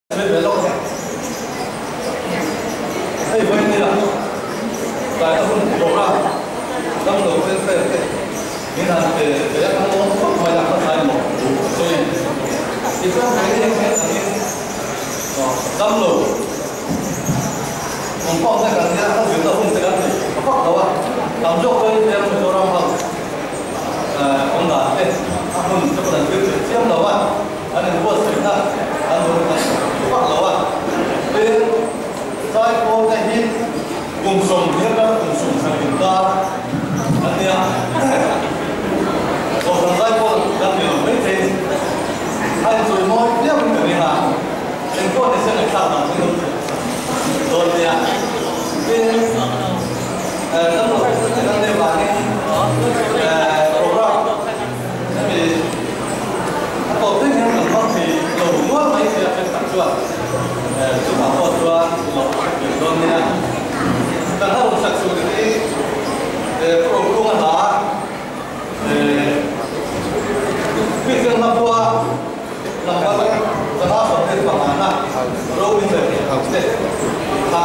Sawi ve lawk ang. Hei vawiin nia tlaina hun program damlo welfare te min han pe ve a kan lawm khawp mai a ka tlai mawh duh a sawi. Tichuan keini ang hian angin damlo compound te kan nia a zirna hun te kan nei tha vak lo a, tam zawk chuan India Mizoram House awm dan te a hmun te pawh an zir thei chiam lo a. An inbuatsaihna an rawn kan hmu vak lo a, tin Zaipawl te hi kum 20 atanga kum 70 inkar an nia. Kohhran Zaipawl kan ni lo maithei ni. A inchawimawi viau in ka ring a, engpawh ni se ngaihthlak dan chu lo dawn nia. Tin kan rawn kan leh vangin program Hemi a tawp thleng hian kan hmang thei lo nual mai thei a thenkhat chuan chungah pawh chuan loh a hre dawn nia. Kan hla rawn sak chhun hi Pu Rokunga hla Kristian hla khua number 525 na Ro min leh te kha.